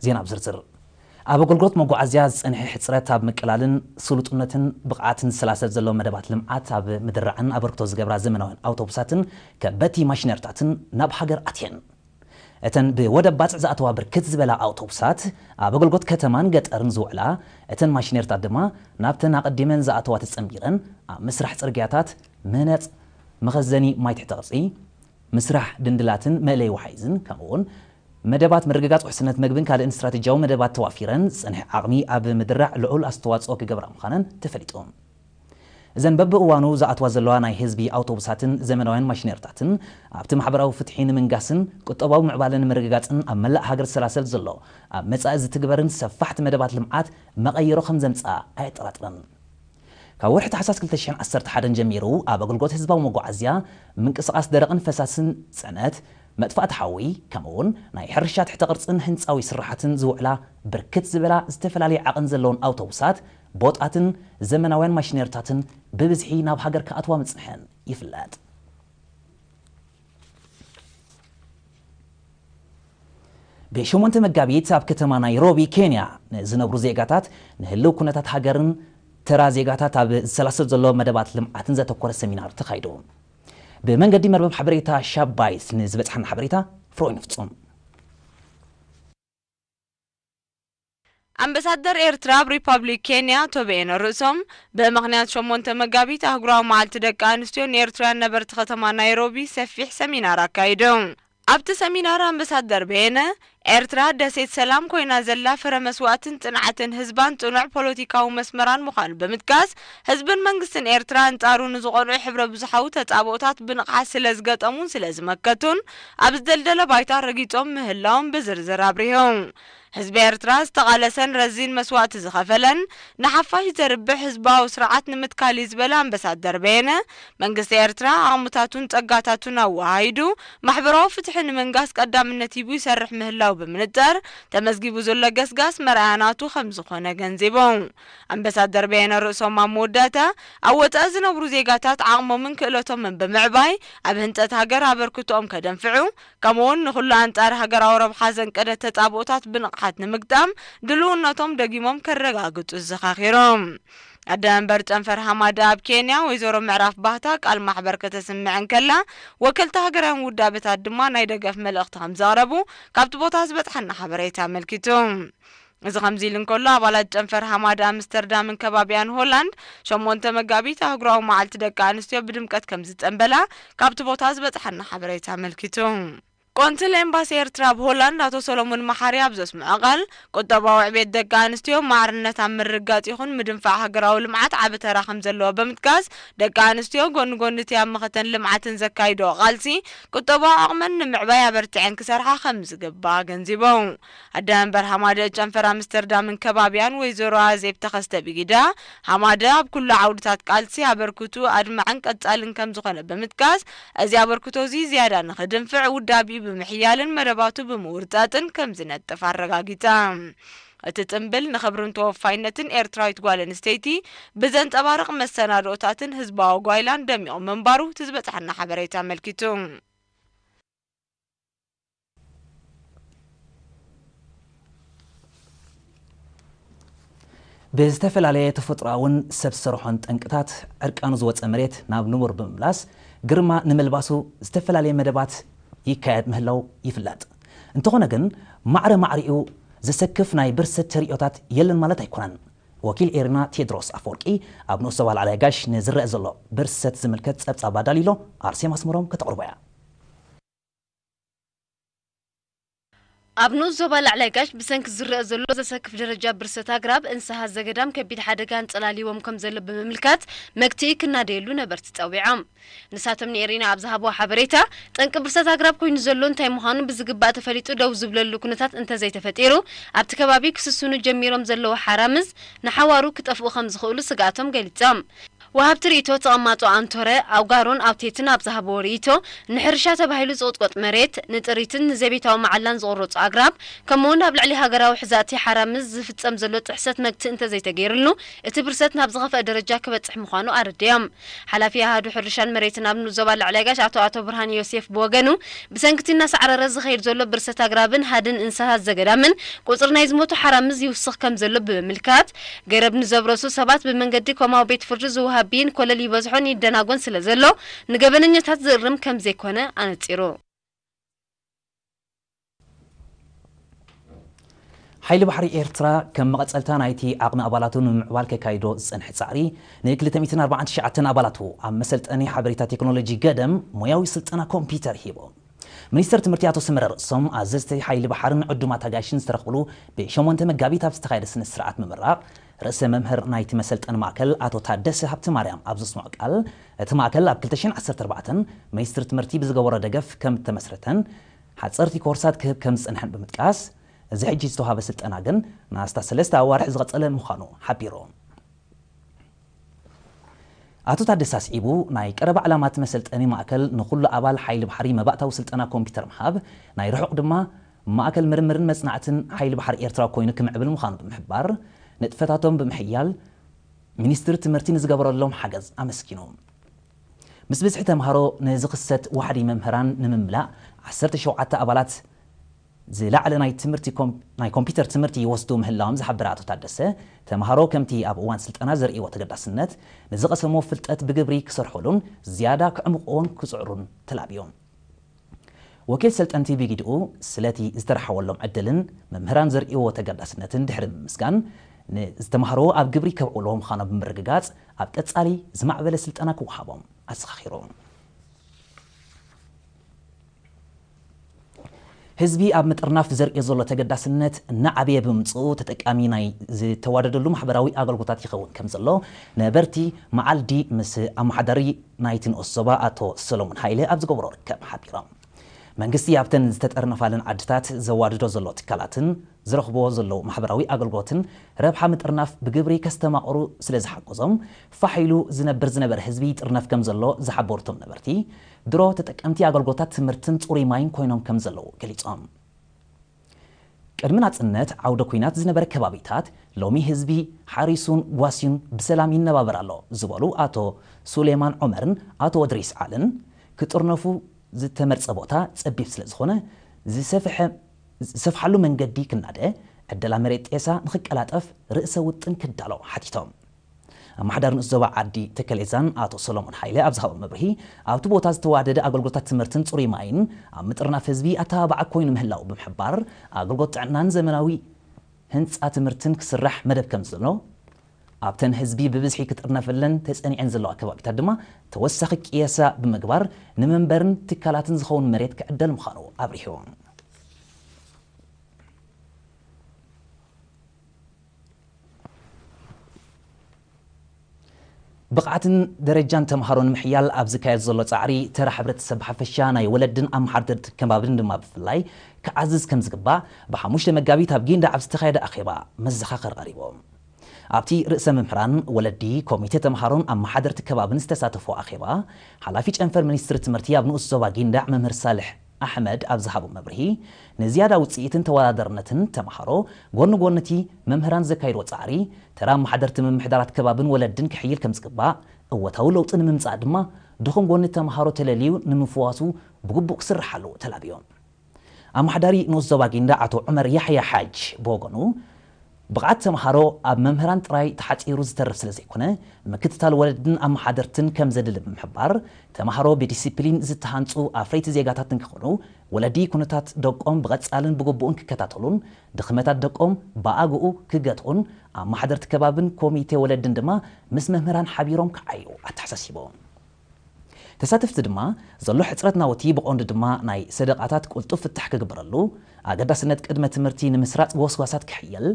ዜና ብዝርዝር። ኣብ ኣገልግሎት መጓዓዝያ ዝጸንሐ ሕጽረት ኣብ ምቅላልን ስሉጥነትን ብቕዓትን ዝሰላሰል ዘሎ መደባት ልምዓት ኣብ ምድራዕን ኣበርክቶ ዝገብራ ዘመናውያን ኣውቶቡሳትን ከበድቲ ማሽነርታትን ናብ ሃገር ኣትየን። እተን ብወደብ ባጽዕ ዝኣተዋ ብርክት ዝበላ ኣውቶቡሳት ኣብ ኣገልግሎት ከተማን ገጠርን ዝውዕላ፣ እተን ማሽነርታት ድማ ናብተን ኣቐዲመን ዝኣተዋ ተጸንቢረን ኣብ ምስራሕ ጽርግያታት፣ ምህነጽ መኸዘኒ ማይ ትሕተ ቅርጺ፣ ምስራሕ ድንድላትን መእለዪ ወሓይዝን፣ ከምኡ'ውን መደባት ምርግጋጽ ውሕስነት መግብን ካልእን ስትራቴጂያዊ መደባት ተዋፊረን ዝጸንሐ ዓቕሚ ኣብ ምድራዕ ልዑል ኣስተዋጽኦ ክገብራ ምዃነን ተፈሊጡ። እዘን በብእዋኑ ዝኣትዋ ዘለዋ ናይ ህዝቢ ኣውቶቡሳትን ዘመናውያን ማሽነርታትን ኣብቲ ማሕበራዊ ፍትሒ ንምንጋስን ቁጠባዊ ምዕባለ ንምርግጋጽን ኣብ መላእ ሃገር ዝሰላሰል ዘሎ ኣብ መጻኢ ዝትግበርን ሰፋሕቲ መደባት ልምዓት መቐይሮ ከም ዘምጽኣ ኣየጠራጥርን። ካብ ወርሒ ታሕሳስ ክልተ ሽሕን ዓሰርተ ሓደን ጀሚሩ ኣብ ኣገልግሎት ህዝባዊ መጓዓዝያ ምንቅስቓስ ደረቕን ፈሳስን ጽዕነት፣ መጥፋእቲ ሓዊ፣ ከምኡ'ውን ናይ ሕርሻ ትሕተ ቅርጽን ህንጻዊ ስራሓትን ዝውዕላ ብርክት ዝበላ ዝተፈላለየ ዓቐን ዘለውን ኣውቶቡሳት፣ ቦጣትን ዘመናውያን ማሽነርታትን ብብዝሒ ናብ ሃገር ክኣትዋ ምጽንሐን ይፍለጥ። ብሸሞንተ መጋቢት ኣብ ከተማ ናይሮቢ ኬንያ ንዝነብሩ ዜጋታት ንህልው ኩነታት ሃገርን ተራ ዜጋታት ኣብ ዝሰላሰል ዘሎ መደባት ልምዓትን ዘተኮረ ሰሚናር ተኻይዱ። ብመንገዲ መርበብ ሓበሬታ ሻባይት ንዝበጽሓና ሓበሬታ ፍሮይን ፍጹም። ኣምባሳደር ኤርትራ ኣብ ሪፓብሊክ ኬንያ ኣቶ በየነ ርእሶም፣ ብምኽንያት ሸሞንተ መጋቢት ኣህጉራዊ መዓልቲ ደቂ ኣንስትዮ፣ ንኤርትራውያን ነበርቲ ከተማ ናይሮቢ ሰፊሕ ሰሚናር ኣካይዶም። ኣብቲ ሰሚናር ኣምባሳደር በየነ፣ ኤርትራ ደሴት ሰላም ኮይና ዘላ ፍረ መስዋእትን ጽንዓትን ህዝባን ጽኑዕ ፖለቲካዊ መስመራን ምዃኑ ብምጥቃስ፣ ህዝብን መንግስትን ኤርትራ ኣንጻሩ ንዝቐንዑ ሕብረ ብዙሓዊ ተጻብኦታት ብንቕሓት ስለ ዝገጠሙን ስለ ዝመከቱን፣ ኣብ ዝደልደለ ባይታ ረጊጾም ምህላዎም ብዝርዝር ኣብሪሆም። ህዝቢ ኤርትራ ዝተቓለሰን ረዚን መስዋእቲ ዝኸፈለን፣ ንሓፋሽ ዘርብሕ ህዝባዊ ስርዓት ንምትካል እዩ ዝበለ ኣምባሳደር በየነ፣ መንግስቲ ኤርትራ ዓቕምታቱን ጸጋታቱን ኣወሃሂዱ፣ ማሕበራዊ ፍትሒ ንምንጋስ ቀዳምነት ሂቡ ይሰርሕ ምህላው ብምንጻር፣ ተመዝጊቡ ዘሎ ገስጋስ መርኣያ ናቱ ከም ዝኾነ ገንዚቦም። ኣምባሳደር በየነ ርእሶም ኣብ መወዳእታ፣ ኣብ ወጻኢ ዝነብሩ ዜጋታት ዓቕሞምን ክእለቶምን ብምዕባይ፣ ኣብ ህንጸት ሃገር ኣበርክቶኦም ከደንፍዑ፣ ከምኡ'ውን ንኹሉ ኣንጻር ሃገራዊ ረብሓ ዘንቀደ ተጻብኦታት ብንቕሓት ንምግጣም ድልውነቶም ደጊሞም ከረጋግጹ ዘኻኺሮም። ኣደ መንበር ጨንፈር ሃማደ ኣብ ኬንያ ወይዘሮ ምዕራፍ ባህታ ቃል ማሕበር ከተስምዕ እንከላ፣ ወከልቲ ሃገራውያን ውዳበታት ድማ ናይ ደገፍ መልእኽቲ ከም ዘቕረቡ ካብቲ ቦታ ዝበጽሓና ሓበሬታ ኣመልኪቱ። እዚ ከምዚ ኢሉ እንከሎ፣ ኣባላት ጨንፈር ሃማደ ኣምስተርዳምን ከባቢያን ሆላንድ ሸሞንተ መጋቢት ኣህጉራዊ መዓልቲ ደቂ ኣንስትዮ ብድምቀት ከም ዝጸንበላ ካብቲ ቦታ ዝበጽሓና ሓበሬታ ኣመልኪቱ። ቆንስል ኤምባሲ ኤርትራ ኣብ ሆላንድ ኣቶ ሰሎሞን መሓሪ ኣብ ዘስምዖ ቃል፣ ቁጠባዊ ዕቤት ደቂ ኣንስትዮ ማዕርነት ኣብ ምርግጋጽ ይኹን ምድንፋዕ ሃገራዊ ልምዓት ዓቢ ተራ ከም ዘለዎ ብምጥቃስ፣ ደቂ ኣንስትዮ ጎኒ ጎኒ እቲ ኣብ መኸተን ልምዓትን ዘካይድኦ ቃልሲ፣ ቁጠባዊ ዓቕመን ንምዕባይ ኣበርቲዐን ክሰርሓ ከም ዝግባእ ኣገንዚቦም። ኣደ መንበር ሃማደ ጨንፈር ኣምስተርዳምን ከባቢያን ወይዘሮ ኣዜብ ተኸስተ ብጊዳ፣ ሃማደ ኣብ ኩሉ ዓውድታት ቃልሲ ኣበርክቱ ኣድማዕን ቀጻልን ከም ዝኾነ ብምጥቃስ፣ እዚ ኣበርክቶ እዚ ዝያዳ ንኽድንፍዕ ውዳቢኡ ብምሕያልን መደባቱ ብምውርጻጽን ከም ዝነጥፍ ኣረጋጊጻ። እቲ ጽምብል ንኽብርን ተወፋይነትን ኤርትራዊት ጓል ኣንስተይቲ ብዘንጸባርቕ መሰናድኦታትን ህዝባዊ ጓይላን ደሚቑ ምንባሩ እቲ ዝበጽሓና ሓበሬታ ኣመልኪቱ። ብዝተፈላለየ ተፈጥሮኣውን ሰብ ሰርሖን ጠንቅታት ዕርቃኑ ዝወጸ መሬት ናብ ንቡር ብምምላስ ግርማ ንምልባሱ ዝተፈላለየ መደባት ይካየድ ምህላው ይፍለጥ። እንተኾነ ግን ማዕረ ማዕሪኡ ዘሰክፍ ናይ ብርሰት ተርእዮታት የለን ማለት ኣይኮነን። ወኪል ኤሪና ቴድሮስ ኣፈወርቂ ኣብ ንኡስ ዞባ ላዕላይ ጋሽ ንዝረአ ዘሎ ብርሰት ዝምልከት ጸብጻብ ኣዳሊሎ ኣርሴማ ኣስመሮም ከተቕርቦ እያ። ኣብ ንኡስ ዞባ ላዕላይ ጋሽ ብሰንኪ ዝረአ ዘሎ ዘሰክፍ ደረጃ ብርሰት ኣግራብ፣ እንስሳት ዘገዳም ከቢድ ሓደጋ ኣንጸላልይዎም ከም ዘሎ ብምምልካት፣ መግትኢ ክናደየሉ ነበርቲ ጸዊዖም። ንሳቶም ንኤሪና ኣብ ዝሃብዎ ሓበሬታ፣ ጠንቂ ብርሰት ኣግራብ ኮይኑ ዘሎ እንታይ ምዃኑ ብዝግባእ ተፈሊጡ ደው ዝብለሉ ኩነታት እንተዘይተፈጢሩ፣ ኣብቲ ከባቢ ክስስኑ ጀሚሮም ዘለዉ ሓራምዝ ንሓዋሩ ክጠፍኡ ከም ዝኽእሉ ስግኣቶም ገሊጾም። ወሃብቲ ርእይቶ ተቐማጦ ኣንቶረ ኣውጋሮን ኣውቴትን ኣብ ዝሃብዎ ርእይቶ፣ ንሕርሻ ተባሂሉ ዝቑጥቆጥ መሬት፣ ንጥሪትን ንዘቤታዊ መዓላን ዝቑረጹ ኣግራብ፣ ከምኡውን ኣብ ልዕሊ ሃገራዊ ሕዛእቲ ሓራምዝ ዝፍጸም ዘሎ ጥሕሰት መግትኢ እንተዘይተገይርሉ፣ እቲ ብርሰት ናብ ዝኸፍአ ደረጃ ክበጽሕ ምዃኑ ኣረዲኦም። ሓላፊ ኣሃዱ ሕርሻን መሬትን ኣብ ንኡስ ዞባ ላዕላይ ጋሽ ኣቶ ኣቶ ብርሃን ዮሴፍ ብወገኑ፣ ብሰንኪ እቲ እናሳዕረረ ዝኸይድ ዘሎ ብርሰት ኣግራብን ሃድን እንስሳት ዘገዳምን ቁጽሪ ናይ ዝሞቱ ሓራምዝ ይውስኽ ከም ዘሎ ብምምልካት፣ ገረብ ንዘብረሱ ሰባት ብመንገዲ ኮማዊ ቤት ፍርዲ ዝወሃብ ብይን ኮለል ይበዝሖን ይደናጎን ስለ ዘሎ፣ ንገበነኛታት ዝእርም ከም ዘይኮነ ኣነጺሩ። ሓይሊ ባሕሪ ኤርትራ ከም መቐጸልታ ናይቲ ዓቕሚ ኣባላቱ ንምምዕባል ከካይዶ ዝጸንሐ ጻዕሪ፣ ን ክልተ ሚእትን ኣርባዓን ትሽዓተን ኣባላቱ ኣብ መሰልጠኒ ሓበሬታ ቴክኖሎጂ ገደም ሞያዊ ስልጠና ኮምፒውተር ሂቡ። ሚኒስተር ትምህርቲ ኣቶ ሰመረ ርእሶም፣ ኣዘዝቲ ሓይሊ ባሕርን ዕዱማት ኣጋይሽን ዝተረኽብሉ ብሸሞንተ መጋቢት ኣብ ዝተኻየደ ስነ ስርዓት ምምራቕ፣ ርእሰ መምህር ናይቲ መሰልጠኒ ማእከል ኣቶ ታደሰ ሃብተማርያም ኣብ ዘስምዖ ቃል፣ እቲ ማእከል ኣብ ክልተ ሽሕን ዓሰርተ ኣርባዕተን ሚኒስትሪ ትምህርቲ ብዝገበሮ ደገፍ ከም እተመስረተን፣ ሓጸርቲ ኮርሳት ክህብ ከም ዝጸንሐን ብምጥቃስ፣ እዚ ሕጂ ዝተዋህበ ስልጠና ግን ንኣስታት ሰለስተ ኣዋርሕ ዝቐጸለ ምዃኑ ሓቢሩ። ኣቶ ታደሰ ኣስዒቡ፣ ናይ ቀረባ ዕላማ እቲ መሰልጠኒ ማእከል ንኹሉ ኣባል ሓይሊ ባሕሪ መባእታዊ ስልጠና ኮምፒውተር ምሃብ፣ ናይ ርሑቕ ድማ ማእከል ምርምርን መጽናዕትን ሓይሊ ባሕሪ ኤርትራ ኮይኑ ክምዕብል ምዃኑ ብምሕባር፣ ንጥፈታቶም ብምሕያል ሚኒስትሪ ትምህርቲ ንዝገበረሎም ሓገዝ ኣመስጊኑ። ምስ ብዝሒ ተምሃሮ ንዝኽሰት ዋሕዲ መምህራን ንምምላእ ዓሰርተ ሸውዓተ ኣባላት ዝለዓለ ናይ ትምህርቲ ኮም-፣ ናይ ኮምፒውተር ትምህርቲ ይወስዱ ምህላዎም ዝሓበረ ኣቶ ታደሰ፣ ተምሃሮ ከምቲ ኣብ እዋን ስልጠና ዘርእይዎ ተገዳስነት፣ ንዝቐሰምዎ ፍልጠት ብግብሪ ክሰርሑሉን ዝያዳ ክዕምቑዎን ክጽዕሩን ተላብዩ። ወኪል ሰልጠንቲ ብጊድኡ፣ ስለቲ ዝተረሓወሎም ዕድልን መምህራን ዘርእይዎ ተገዳስነትን ድሕሪ ምምስጋን፣ ንዝተምሃርዎ ኣብ ግብሪ ከብዕልዎ ምዃኖም ብምርግጋጽ፣ ኣብ ቀጻሊ ዝማዕበለ ስልጠና ክወሃቦም ኣዘኻኺሩ። ህዝቢ ኣብ ምጥርናፍ ዘርእዮ ዘሎ ተገዳስነት እናዓበየ ብምምጽኡ፣ ተጠቃሚ ናይ ዝተዋደደሉ ማሕበራዊ ኣገልግሎታት ይኸውን ከም ዘሎ ነበርቲ መዓልዲ ምስ ኣመሓዳሪ ናይቲ ንኡስ ዞባ ኣቶ ሰሎሞን ሃይለ ኣብ ዝገበሮ ርክብ ሓቢሮም። መንግስቲ ኣብተን ዝተጠርነፋለን ዓድታት ዘዋድዶ ዘሎ ትካላትን ዝረኽብዎ ዘለዉ ማሕበራዊ ኣገልግሎትን ረብሓ ምጥርናፍ ብግብሪ ከስተማቕሩ ስለ ዝሓገዞም፣ ፋሕ ኢሉ ዝነብር ዝነበረ ህዝቢ ይጥርነፍ ከም ዘሎ ዝሓበሩ እቶም ነበርቲ፣ ድሮ ተጠቀምቲ ኣገልግሎታት ትምህርትን ጽሩይ ማይን ኮይኖም ከም ዘለዉ ገሊጾም። ቅድሚ ናጽነት ዓውደ ኲናት ዝነበረ ከባቢታት ሎሚ ህዝቢ ሓሪሱን ጓስዩን ብሰላም ይነባበር ኣሎ ዝበሉ ኣቶ ሱሌማን ዑመርን ኣቶ እድሪስ ዓልን፣ ክጥርነፉ ዝተመርጸ ቦታ ጸቢብ ስለ ዝኾነ፣ ዝሰፍሐ-፣ ዝሰፍሓሉ መንገዲ ክናደ፣ ዕደላ መሬት ጤሳ ንኽቀላጠፍ ርእሰ ውጥን ክዳሎ ሓቲቶም። ኣመሓዳሪ ንኡስ ዞባ ዓዲ ተከሌዛን ኣቶ ሰሎሞን ሃይለ ኣብ ዝሃቦ መብርሂ፣ ኣብቲ ቦታ ዝተዋደደ ኣገልግሎታት ትምህርትን ጽሩይ ማይን ኣብ ምጥርናፍ ህዝቢ ኣተባባዓ ኮይኑ ምህላው ብምሕባር፣ ኣገልግሎት ጥዕናን ዘመናዊ ህንጻ ትምህርትን ክስራሕ መደብ ከም ዘሎ፣ ኣብተን ህዝቢ ብብዝሒ ክጥርነፈለን ተጸኒዐን ዘለዋ ከባቢታት ድማ ተወሳኺ ቅየሳ ብምግባር፣ ንመንበርን ትካላትን ዝኸውን መሬት ክዕደል ምዃኑ ኣብሪሁ። ብቕዓትን ደረጃን ተምሃሮ ንምሕያል ኣብ ዝካየድ ዘሎ ጻዕሪ፣ ተራ ሕብረተሰብ ብሓፈሻ፣ ናይ ወለድን ኣመሓደርቲ ከባብን ድማ ብፍላይ ክዓዝዝ ከም ዝግባእ፣ ብሓሙሽተ መጋቢት ኣብ ጊንዳዕ ኣብ ዝተኻየደ ኣኼባ መዘኻኸሪ ቀሪቡ። ኣብቲ ርእሰ መምህራን፣ ወለዲ፣ ኮሚቴ ተምሃሮን ኣመሓደርቲ ከባብን ዝተሳተፎ ኣኼባ፣ ሓላፊ ጨንፈር ሚኒስትሪ ትምህርቲ ኣብ ንኡስ ዞባ ጊንዳዕ መምህር ሳልሕ ኣሕመድ ኣብ ዝሃቦ መብርሂ፣ ንዝያዳ ውጽኢትን ተወዳዳርነትን ተምሃሮ፣ ጎኒ ጎኒ እቲ መምህራን ዘካይድዎ ጻዕሪ፣ ተራ ኣመሓደርቲ ምምሕዳራት ከባብን ወለድን ክሕይል ከም ዝግባእ፣ እወታዊ ለውጢ ንምምጻእ ድማ፣ ድኹም ጎኒ ተምሃሮ ተለልዩ ንምፍዋሱ ብግቡእ ክስርሓሉ ተላብዩ። ኣመሓዳሪ ንኡስ ዞባ ጊንዳዕ ኣቶ ዑመር ያሕያ ሓጅ ብወገኑ፣ ብቕዓት ተምሃሮ ኣብ መምህራን ጥራይ ተሓጺሩ ዝተርፍ ስለ ዘይኮነ፣ ምክትታል ወለድን ኣመሓደርትን ከም ዘድሊ ብምሕባር፣ ተምሃሮ ብዲሲፕሊን ዝተሃንጹ ኣፍረይቲ ዜጋታት ንክኾኑ፣ ወለዲ ኩነታት ደቆም ብቐጻልን ብግቡእን ክከታተሉን፣ ድኽመታት ደቆም ብኣግኡ ክገትኡን፣ ኣመሓደርቲ ከባብን ኮሚቴ ወለድን ድማ ምስ መምህራን ሓቢሮም ክዓዩ ኣተሓሳሲቦም። ተሳተፍቲ ድማ፣ ዘሎ ሕጽረት ናውቲ ብቐንዱ ድማ ናይ ሰደቓታት ቅልጡፍ ፍታሕ ክግበረሉ፣ ኣገዳስነት ቅድመ ትምህርቲ ንምስራጽ ጎስጓሳት ክሕየል፣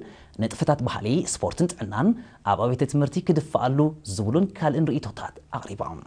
ንጥፈታት ባህሊ፣ ስፖርትን ጥዕናን ኣብ ኣብያተ ትምህርቲ ክድፍኣሉ ዝብሉን ካልእን ርእይቶታት ኣቕሪቦም።